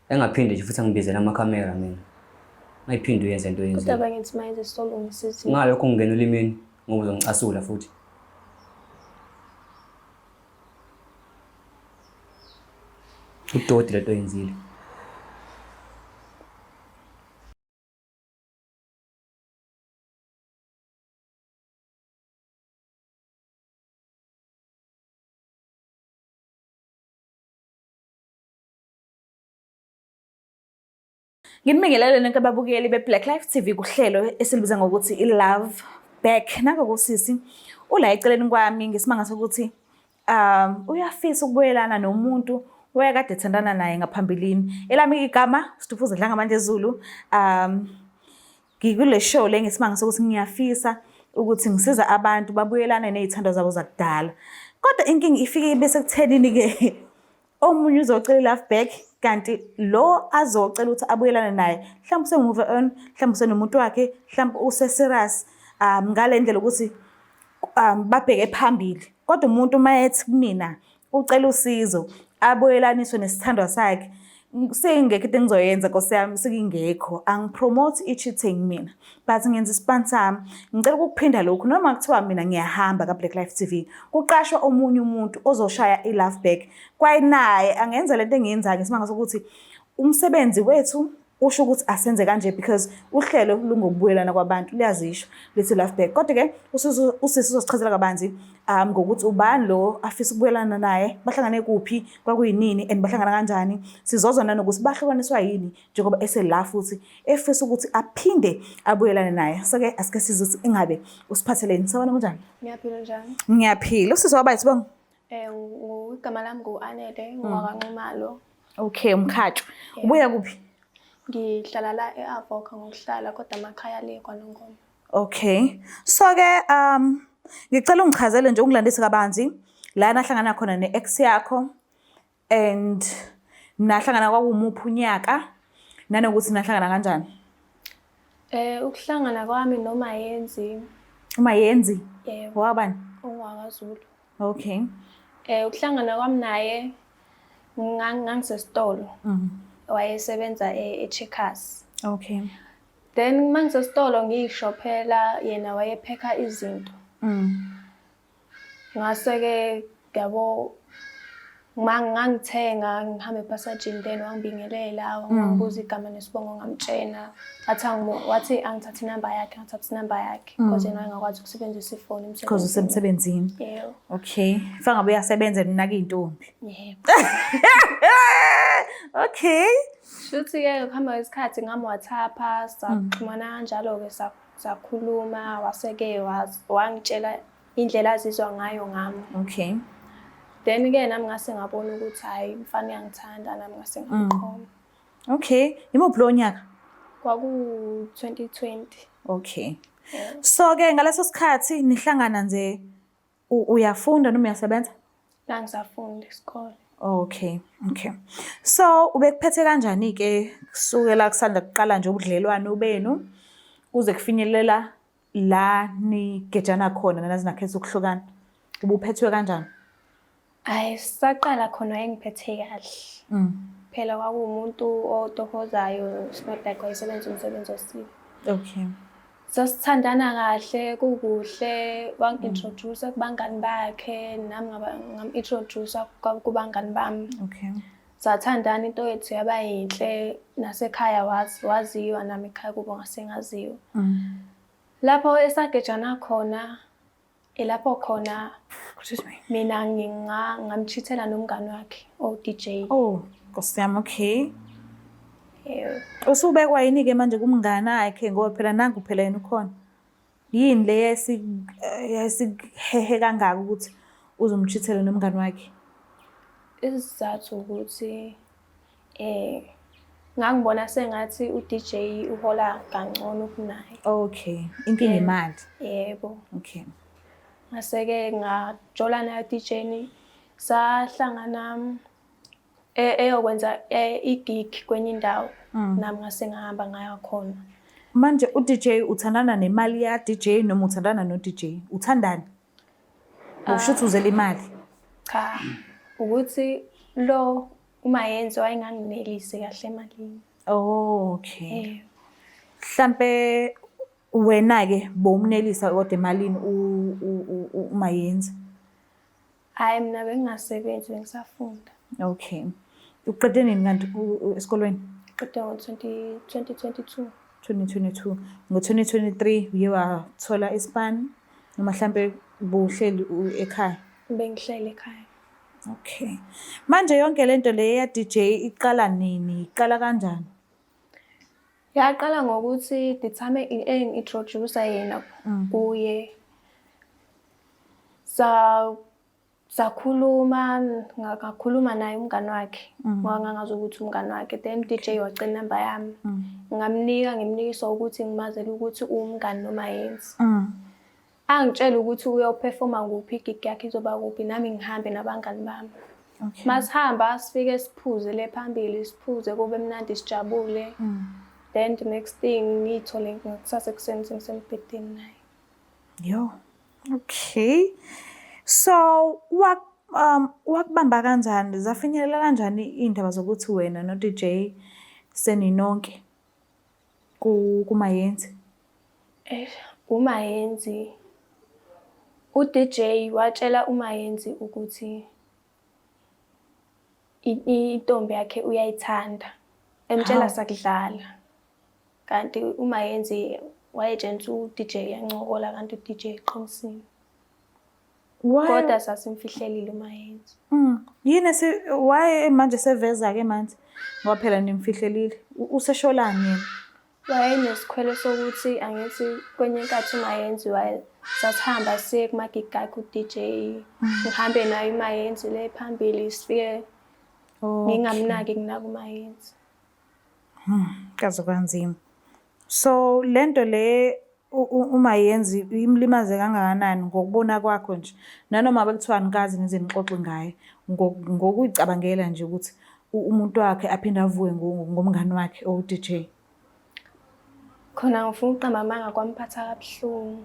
Engaphinde nje futhi angibizele amakhamera mina. Ngayiphinde uyenze into Kodwa oyenzile. bengithi mayenze sizolungisa izinto. Ngalokho ngingena olimini ngoba uzongicasula futhi. Udoti lento oyenzile. Nginibingelele nonke ababukeli be-Black Life TV kuhlelo esilibiza ngokuthi i-Love Back. Nangoku usisi ula eceleni kwami ngesimanga sokuthi uyafisa ukubuyelana nomuntu owayekade ethandana naye ngaphambilini. Elami igama Stufuza Dlangamandla Zulu. Ngikule show le ngesimanga sokuthi ngiyafisa ukuthi ngisiza abantu babuyelane nezithandwa zabo zakudala. Kodwa inkinga ifike ibe sekuthenini-ke omunye uzocela i-love back kanti lo azocela ukuthi abuyelane naye mhlawumbe use-move on, mhlawumbe usenomuntu wakhe, mhlawumbe use-serious ngale ndlela ukuthi babheke phambili. Kodwa umuntu uma ethi kumina ucela usizo abuyelaniswe nesithandwa sakhe, singekho into engizoyenza Nkosi yami, singekho. Angipromote i-cheating mina, but ngenza isipani sami. Ngicela ukukuphinda lokhu, noma kuthiwa mina ngiyahamba ka-Black Life TV, kuqashwa omunye umuntu ozoshaya i-love back. Kwayinaye angenza lento engiyenzayo ngesimanga sokuthi umsebenzi wethu usho ukuthi asenze kanje because uhlelo lungokubuyelana kwabantu liyazisho lithi love back. Kodwa-ke usisi uzosichazela kabanzi ngokuthi ubani lo afisa ukubuyelana naye, bahlangane kuphi, kwakuyinini and bahlangana kanjani. Sizozwa nanokuthi bahlukaniswa yini njengoba esela futhi efisa ukuthi aphinde abuyelane naye. So-ke asike sizwe ukuthi ingabe usiphatheleni. Sawubona, kunjani? Ngiyaphila, njani? Ngiyaphila. Usisi wabani sibonga? Igama lami ngu-Anele, ngowakaNxumalo. Okay, uMkhatshwa. Ubuya kuphi? Ngihlala la e-Avoca ngokuhlala kodwa amakhaya le kwaNongoma. Okay. So-ke ngicela ungichazele nje ungilandise kabanzi la nahlangana khona ne-ex yakho and nahlangana kwakumuphi unyaka nanokuthi nahlangana kanjani? Ukuhlangana kwami noMayenzi. UMayenzi? Yebo. Owabani? OngowakaZulu. Okay. Ukuhlangana kwami naye ngangisesitolo. Wayesebenza e-Checkers. Okay. Then uma ngisesitolo ngiyishophela yena wayephekha izinto. Ngase-ke yabo ngangithenga ngihamba ephasajini then wangibingelela wangibuza igama nesibongo ngamtshena. Wathi wathi angithathe inamba yakhe, ngathatha inamba yakhe because yena wayengakwazi ukusebenzisa ifoni Because usemsebenzini. Yebo. Okay. Fa ngabe uyasebenza nina kuyintombi. Yebo. Okay. Shuthi-ke kuhamba kwesikhathi ngam-WhatsApp-a saxhumana kanjalo-ke sakhuluma wase-ke wangitshela indlela azizwa ngayo ngami. Okay. Then-ke nami ngase ngabona ukuthi hhayi umfana uyangithanda nami ngase ngamqoma. Okay. Imuphi lo nyaka? Kwaku-2020. Okay. So-ke ngaleso sikhathi nihlangana nje uyafunda noma uyasebenza? Ngangisafunda isikole. Okay, okay. So ubekuphethe kanjani-ke kusukela kusanda kuqala nje ubudlelwano benu kuze kufinyelela la nigejana khona naze nakhetha ukuhlukana? Ubuphethwe kanjani? Hhayi, sisaqala khona wayengiphethe kahle. Phela kwakuwumuntu otohozayo, it's not like wayesebenza umsebenzi osile. Okay. Sasithandana kahle, kukuhle, wangi-introduce kubangani bakhe, nami ngam-introduce kubangani bami. Okay. Sathandana into yethu yaba yinhle, nasekhaya waziwa nami ekhaya kubo ngase ngaziwa. Lapho esagejana khona, ilapho khona Excuse me. mina ngamchithela nomngani wakhe, o-DJ. Oh, Nkosi yami, okay. Yebo. Usubekwa yini-ke manje kumngani wakhe ngoba phela nangu phela yena ukhona. Yini le yasikuhehe kangaka ukuthi uzomchithela nomngani wakhe? Isizathu ukuthi ngangibona sengathi u-DJ uhola kangcono kunaye. Okay, inkinga imali. Yebo. Okay. Ngase-ke ngajola naye u-DJ, sahlangana eyokwenza i-gig kwenye indawo. Nami ngase ngahamba ngaya khona. Manje u-DJ uthandana nemali ya-DJ noma uthandana no-DJ? Uthandani? Usho ukuthi uzela imali? Cha, ukuthi lo Uma yenze wayenganginelisi kahle emalini. Oh, okay. Mhlampe wena-ke bowumnelisa kodwa emalini uMayenzi? Hhayi mina bengingasebenzi bengisafunda. Okay. Uqede nini kanti esikolweni? Ngiqede ngo-2022. 2022. Ngo-2023 uye wathola isipani noma mhlampe buhleli ekhaya? Bengihleli ekhaya. Okay. Manje yonke lento le ya DJ iqala nini? Iqala kanjani? Yaqala ngokuthi the time engi-introduce yena kuye sa sakhuluma ngakhuluma naye umngani wakhe ngoba ngangazi ukuthi umngani wakhe then DJ wacela inamba yami ngamnika ngimnikisa ukuthi ngimazele ukuthi uwumngani noma yenzi Angitshele ukuthi uyophefoma kuphi igig yakhe izoba kuphi nami ngihambe nabangani bami. Okay. Masihamba sifike siphuze le phambili siphuze kube mnandi sijabule. Then the next thing ngiyithole ngakusasa ekuseni sengisembhedeni naye. Yo. Okay. So wak wakubamba kanjani? Zafinyelela kanjani iy'ndaba zokuthi wena no DJ seninonke ku kuMayenzi? Eish, uMayenzi u-DJ watshela uMayenzi ukuthi intombi yakhe uyayithanda. Emtshela Hawu. sakudlala. Kanti uMayenzi wayetshela u-DJ yancokola kanti u-DJ eqinisile. Why? Kodwa sasimfihlelile uMayenzi. Yini esi why manje seveza ke manje? Ngoba phela nimfihlelile. Usesholani yena? Wayenesikhwele sokuthi angithi kwenye inkathi uMayenzi waye sasihamba siye kumagigi akhe u-DJ ngihambe naye uMayenzi le phambili sifike ngingamnaki nginaka uMayenzi. Kaze kwanzima. So lento le uMayenzi imlimaze kangakanani ngokubona kwakho nje nanoma bekuthiwa anikaze nize nixoxe ngaye ngokuyicabangela nje ukuthi umuntu wakhe aphinde avuke ngomngani wakhe owu-DJ. Khona ngifuna ukuqamba amanga kwamphatha kabuhlungu.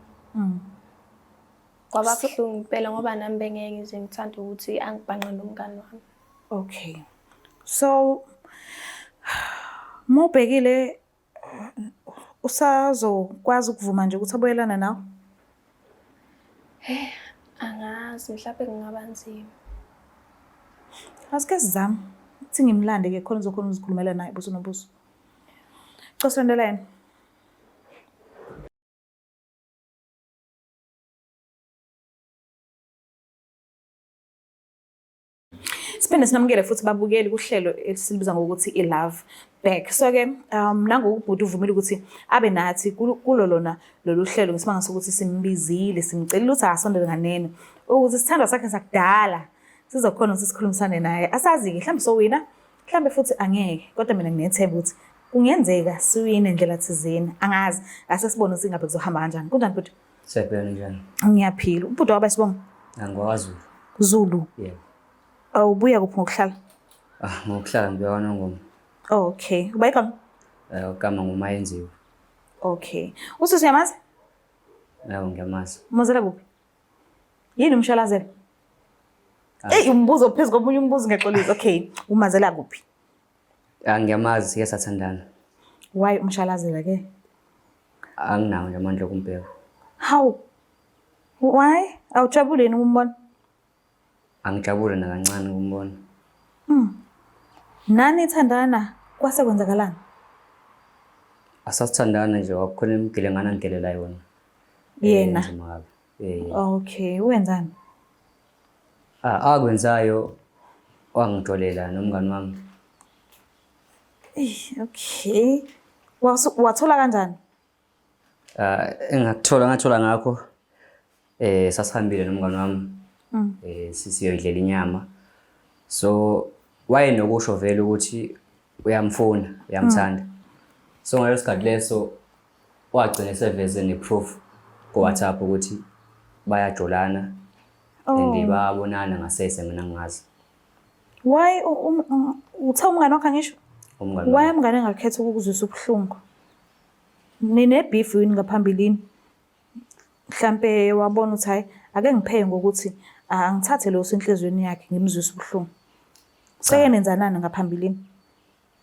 Kwaba buhlungu impela ngoba nami bengeke ngize ngithande ukuthi angibhanqe nomngani wami. Okay. So mawubhekile usazokwazi ukuvuma nje ukuthi abuyelane nawe? Hey, angazi mhlawumbe kungaba nzima. Asike sizame. Uthi ngimlande ke khona uzokhona ukuzikhulumela naye buso nobuso. Cela usondela yena. Siphinde sinamukele futhi babukeli kuhlelo esilibiza ngokuthi i-Love Back. So-ke nangoku ubhuti uvumile ukuthi abe nathi kulo lona lolu hlelo ngesimanga sokuthi simbizile simcelile ukuthi akasondele nganeno ukuze isithandwa sakhe sakudala sizokhona ukuthi sikhulumisane naye. Asazi-ke mhlawumbe sowina mhlawumbe futhi angeke kodwa mina nginethemba ukuthi kungenzeka siwine ndlela thizeni angazi ase sibone ukuthi ingabe kuzohamba kanjani. Kunjani bhuti? Siyaphila ninjani? Ngiyaphila. Ubhuti waba sibonga. NgingowakaZulu. Zulu. Yebo. Awubuya kuphi ngokuhlala? Ah, ngokuhlala ngibuya kwaNongoma. Okay. Uba igama? Eh, igama nguMayenziwe. Okay. Usisi uyamazi? Yebo, ngiyamazi. Umazela kuphi? Yini umshalazela? Ah. Eyi umbuzo phezu komunye umbuzo ngiyaxolisa. Okay. Umazela kuphi? Ah, ngiyamazi sike sathandana. Why umshalazela ke? Anginawo nje amandla okumbheka. Hawu. Why? Awujabule yini ukumbona? Angijabule nakancane ukumbona. Nani thandana kwase kwenzakalani? Asasithandana nje wakukhona imigilengana angigelela yona. Yena. Enzima kabi. Eh. Okay, wenzani? Ah, akwenzayo wangijolela nomngani wami. Okay. Wathola kanjani? Ah, engakuthola ngathola ngakho eh sasihambile nomngani wami. Eh siyoyidlela inyama. So wayenokusho vele ukuthi uyamfuna, uyamthanda. So ngaleso sikhathi leso wagcina eseveze ne-proof ku-WhatsApp ukuthi bayajolana and bayabonana ngasese mina ngingazi. Why uthe umngane wakho angisho? Umngane Why wami. umngane engakhetha ukukuzwisa ubuhlungu? Nine-beef yini ngaphambilini? Mhlampe wabona ukuthi hayi ake ngipheye ngokuthi angithathe lo osenhliziyweni yakhe ngimzwise ubuhlungu. Seke nenzanani ngaphambilini?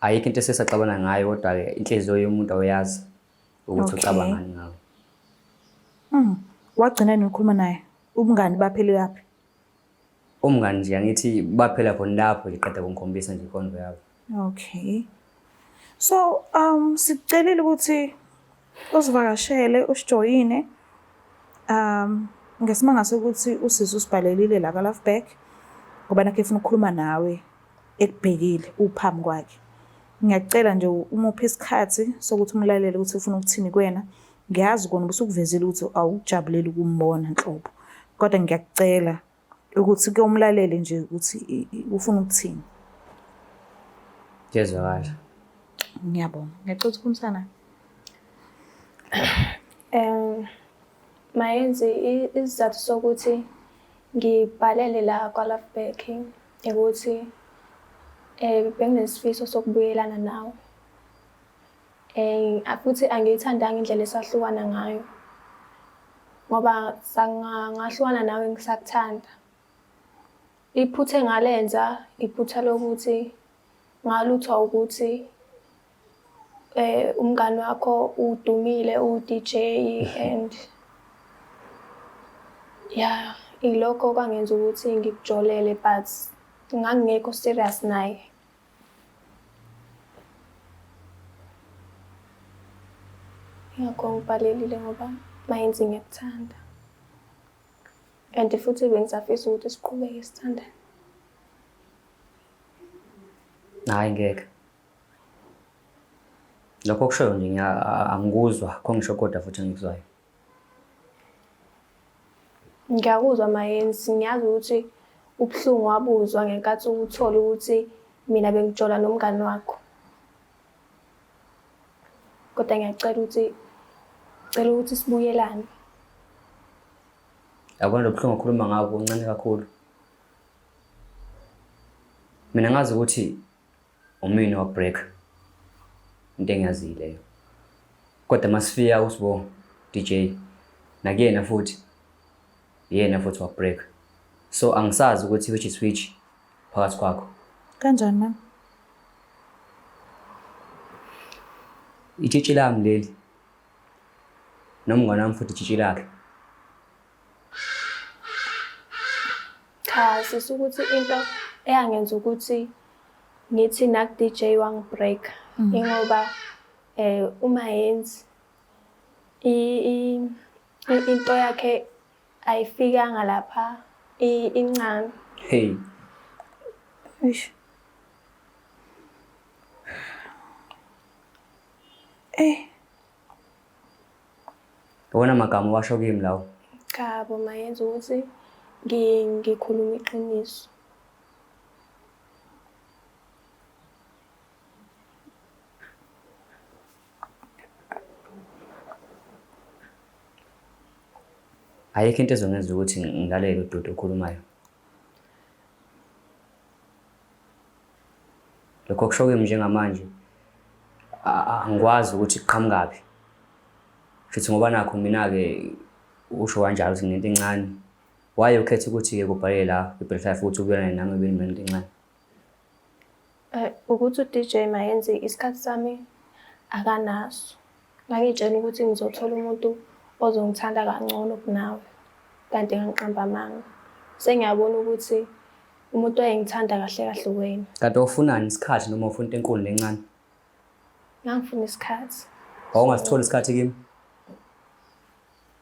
Ayikho into esesaxabana ngayo kodwa-ke inhliziyo yomuntu awuyazi ukuthi Okay. ucabangani ngawe. Wagcina nini ukukhuluma naye? Ubungani baphelelaphi? Umngani nje angithi baphela khona lapho nje qeda kungikhombisa nje inkonzo yabo. Okay. So, sikucelile ukuthi usivakashele, usijoyine. Ngesimanga sokuthi usisi usibhalelile la ka-Love Back ngoba nakho efuna ukukhuluma nawe ekubhekile uphambi kwakhe. Ngiyacela nje umuphe isikhathi sokuthi umlalele ukuthi ufuna ukuthini kuwena. Ngiyazi kona ubusukuvezile ukuthi awukujabuleli ukumbona nhlobo. Kodwa ngiyakucela ukuthi ke umlalele nje ukuthi ufuna ukuthini. Kuyezwakala. Ngiyabonga. Ngiyacela ukuthi ukhulumisana. Mayenzi isizathu sokuthi ngibhalele la kwa-Love Back ukuthi benginesifiso sokubuyelana nawe. Futhi angiyithandanga indlela esahlukana ngayo ngoba ngahlukana nawe ngisakuthanda. Iphutha engalenza iphutha lokuthi ngaluthwa ukuthi umngani wakho udumile uwu-DJ and yeah, ilokho okwangenza ukuthi ngikujolele but ngangingekho serious naye. Ingakho ngibhalelile ngoba Mayenzi ngiyakuthanda. And futhi bengisafisa ukuthi siqhubeke sithandane. Hhayi ngeke. Lokho okushoyo nje angikuzwa, kho ngisho kodwa futhi engikuzwayo. Ngiyakuzwa Mayenzi, ngiyazi ukuthi ubuhlungu wabuzwa ngenkathi uthola ukuthi mina bengijola nomngani wakho. Kodwa ngiyacela ukuthi cela ukuthi sibuyelane. Yabona lo buhlungu okhuluma ngabo buncane kakhulu. Mina ngazi ukuthi umini wa break into engiyaziyo leyo. Kodwa masifika uSbo DJ nakuyena futhi yena futhi wa break. So angisazi ukuthi which is which phakathi kwakho. Kanjani mama? Itshitshi lami leli. Nomngane wami futhi itshitshi lakhe. Cha, sisi ukuthi into eyangenza ukuthi ngithi naku-DJ wangi-break ingoba uMayenzi into yakhe ayifikanga lapha incane. Hey. Eish. Iwona magama owasho kimi lawo. Cha bo Mayenzi ukuthi ngikhuluma iqiniso. Ayikho into ezongenza ukuthi ngilalele udoti okhulumayo. Lokho okusho kimi njengamanje angikwazi ukuthi kuqhamukaphi. Shuthi ngoba nakho mina-ke usho kanjalo ukuthi nginento encane. Why ukhetha ukuthi-ke kubhalele la kwi-Black Life ukuthi ubuyelane nami ube nento encane? Ukuthi u-DJ Mayenzi isikhathi sami akanaso. Ngangitshela ukuthi ngizothola umuntu ozongithanda kangcono kunawe, kanti ngangiqamba amanga. Sengiyabona ukuthi umuntu wayengithanda kahle kahle wena. Kanti ufunani isikhathi noma ufuna into enkulu nencane? Ngangifuna isikhathi. Wawungasitholi isikhathi kimi?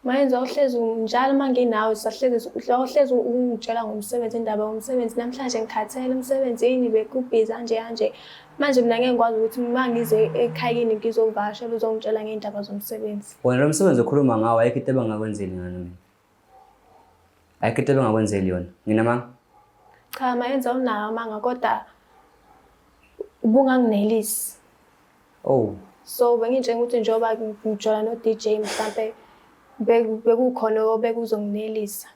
Mayenzi wawuhlezi njalo uma nginawe sahlezi wawuhlezi ungitshela ngomsebenzi, indaba yomsebenzi. Namhlanje ngikhathele emsebenzini bekubhizi kanje kanje. Manje mina ngeke ngikwazi ukuthi uma ngize ekhaya kini ngizovakashela uzongitshela ngey'ndaba zomsebenzi. Wena lo msebenzi okhuluma ngawo ayikho into abangakwenzeli yona mina. Ayikho into abangakwenzeli yona. Nginamanga? Cha Mayenzi awunawo amanga kodwa ubunganginelisi. Oh. So bengitshela ukuthi njengoba ngijola no-DJ mhlampe bekukhona obekuzonginelisa.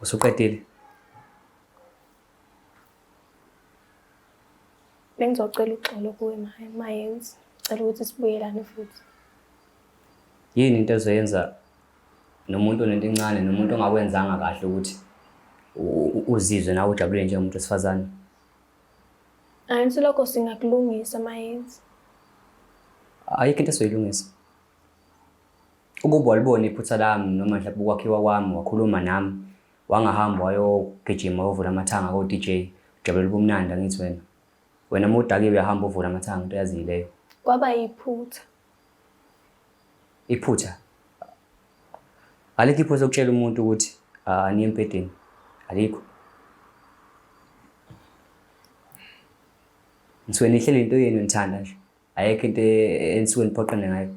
Usuqedile? Bengizocela uxolo kuwe Mayenzi. Cela ukuthi sibuyelane futhi. Yini into ezoyenza Nomuntu onento encane nomuntu ongakwenzanga kahle ukuthi uzizwe nawe ujabulile njengomuntu wesifazane. Angithi lokho singakulungisa Mayenzi. Ayikho into esoyilungisa. Ukuba walibona iphutha lami noma mhlawumbe ukwakhiwa kwami wakhuluma nami wangahamba wayogijima wayovula amathanga ko-DJ ujabulela ubumnandi angithi wena. Wena uma udakiwe uyahamba uvula amathanga into oyaziyo leyo. Kwaba yiphutha. Iphutha. Alikho iphutha ukutshela umuntu ukuthi aniye embhedeni. Alikho. Ngisuke nihlele into yenu nithanda nje. Ayikho into enisuke niphoqene ngayo.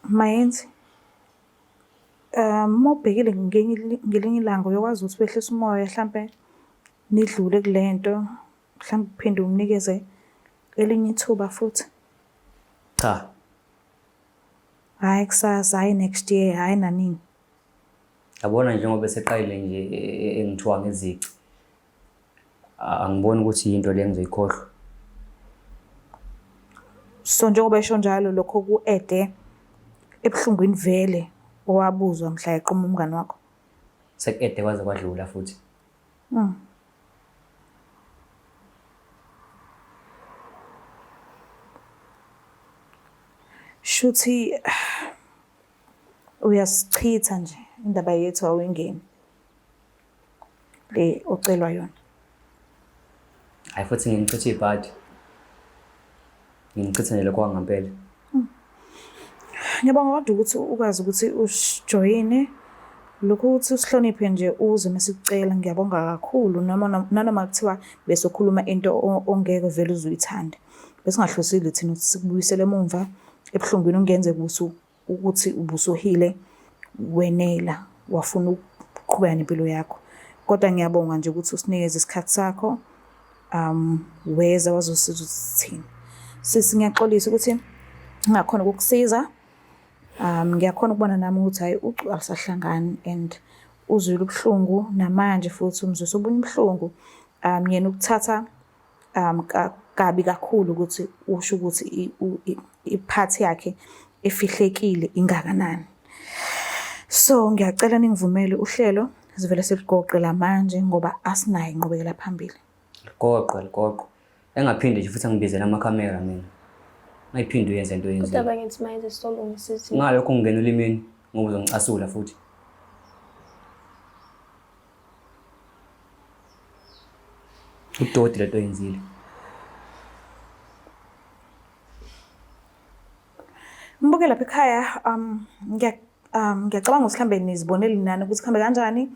Mayenzi, uma ubhekile ngelinye ilanga uyokwazi ukuthi wehlise umoya hlampe nidlule kule nto, mhlawumbe uphinde umnikeze elinye ithuba futhi. Cha. Hhayi kusasa, hhayi next year, hhayi nanini. Yabona njengoba eseqalile nje engithiwa ngezici. Angiboni ukuthi yinto le engizoyikhohlwa. So njengoba esho njalo lokho ku-ede ebuhlungwini vele owabuzwa mhla eqoma umngani wakho. Seku-ede kwaze kwadlula futhi. Shuthi uyasichitha nje indaba yethu awuyingeni le ocelwa yona. Hayi futhi nginichitha ibhadi. Nginichitha nje lokho kwangampela. Ngiyabonga kodwa ukuthi ukwazi ukuthi usijoyine lokhu ukuthi usihloniphe nje uze mesikucela ngiyabonga kakhulu noma nanoma kuthiwa bese ukhuluma into ongeke vele uze uyithande. Besingahlosile thina ukuthi sikubuyisele emumva ebuhlungwini okungenzeka ukuthi ukuthi ubusuhile wenela wafuna ukuqhubeka nempilo yakho. Kodwa ngiyabonga nje ukuthi usinikeze isikhathi sakho weza wazosiza ukuthi sithini. Sisi ngiyaxolisa ukuthi ngingakhona ukukusiza. Ngiyakhona ukubona nami ukuthi hhayi ucu alusahlangani and uzwile ubuhlungu namanje futhi umzwisa obunye ubuhlungu. Yena ukuthatha kabi kakhulu ukuthi usho ukuthi iphathi yakhe efihlekile ingakanani. So ngiyacela ningivumele uhlelo sivele siligoqe la manje ngoba asinayo inqubekela phambili. Ligoqwe, ligoqwe. Engaphinde nje futhi angibizele amakhamera mina. Ngayiphinde uyenze into Kodwa oyenzile. bengithi mayenze sizolungisa izinto. Ngalokho ngingena olimini ngoba uzongicasula futhi. Udoti lento oyenzile. Mbuke lapha ekhaya ngiya ngiyacabanga ukuthi mhlambe nizibonele nani ukuthi kuhambe kanjani.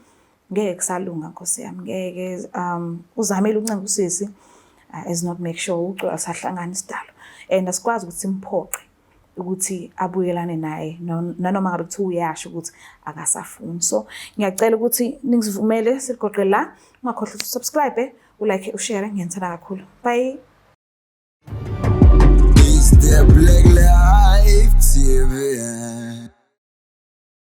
Ngeke kusalunga nkosi yami, ngeke uzamile ukuncenga usisi as not make sure ucu asahlangani isidalo and asikwazi ukuthi simphoqe ukuthi abuyelane naye nanoma ngabe kuthiwa uyasho ukuthi akasafuni. So ngiyacela ukuthi ningivumele siligoqe la, ungakhohlwa ukuthi usubscribe, ulike, ushare, ngiyanithanda kakhulu. Bye. It's the Black Life TV.